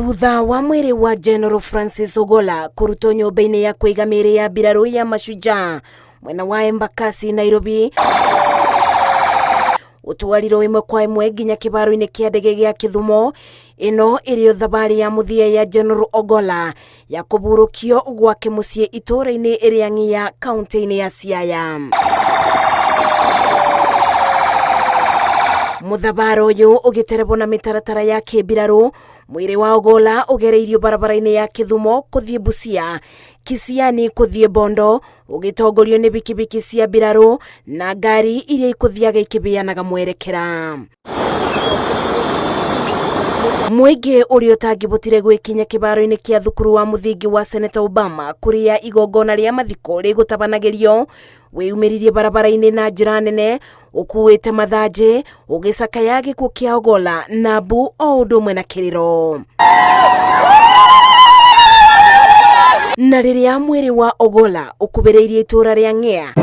Thutha wa mwĩrĩ wa General Francis Ogolla kũrutwo nyũmba-inĩ ya kũiga mĩĩrĩ ya mbirarũ ya Mashujaa mwena wa Embakasi, Nairobi, ũtwarirwo ĩmwe kwa ĩmwe nginya kĩbaro-inĩ kĩa ndege gĩa Kĩthumo, ĩno ĩrĩ thabarĩ ya mũthia ya General Ogolla ya kũburũkio gwake mũciĩ itũũra-inĩ rĩa Ng'ia kaunti-inĩ ya Siaya. Mũthabara ũyũ ũgĩterebwo na mĩtaratara ya kĩmbirarũ, mwĩrĩ wa Ogolla ũgereirio barabara-inĩ ya Kĩthumo kũthiĩ Busia, Kisiani kũthiĩ Bondo, ũgĩtongorio nĩ bikibiki cia mbirarũ na ngari iria ikũthiaga ikĩbĩanaga mwerekera. Mũingĩ ũrĩa ũtangĩbotire gwĩkinya kĩbaro-inĩ kĩa thukuru wa mũthingi wa Seneta Obama kũrĩa igongona rĩa mathiko rĩgũtabanagĩrio wĩyumĩririe barabara-inĩ na njĩra nene ũkuĩte mathanjĩ ũgĩcakaya gĩkuũ kĩa Ogolla na mbu o ũndũ ũmwe na kĩrĩro. Na rĩrĩa mwĩrĩ wa Ogolla ũkubĩrĩirie itũũra rĩa Ng'ea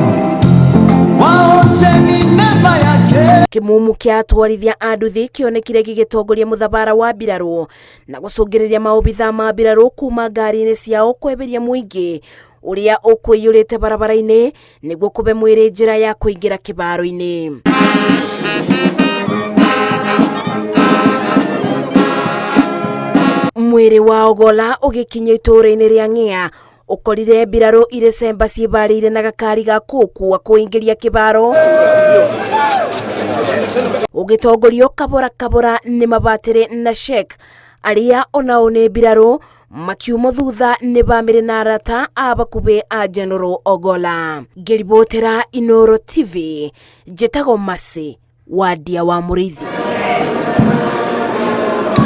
Waonjeni neema yake. Kĩmumu kĩa atwarithia a nduthi kĩonekire gĩgĩtongoria mũthabara wa mbirarũ na gũcũngĩrĩria maobitha ma mbirarũ kuma ngari-inĩ ciao kweberia mũingĩ ũrĩa ũkũiyũrĩte barabara-inĩ nĩguo kũbe mwĩrĩ njĩra ya kũingĩra kĩbaro-inĩ. Mwĩrĩ wa Ogolla ũgĩkinya itũũra-inĩ rĩa Ng'ea ũkorire mbirarũ irĩ cemba ciĩbarĩire na gakari ga kũũkua kũingĩria kĩbaro ũgĩtongorio kabora kabora nĩ mabatĩrĩ na shek arĩa onao nĩ mbirarũ makiumo thutha nĩ bamĩrĩ na arata a bakubĩ a General Ogolla. Ngĩribotera Inooro TV, njĩtagwo Mercy Wandia wa Mũrĩithi.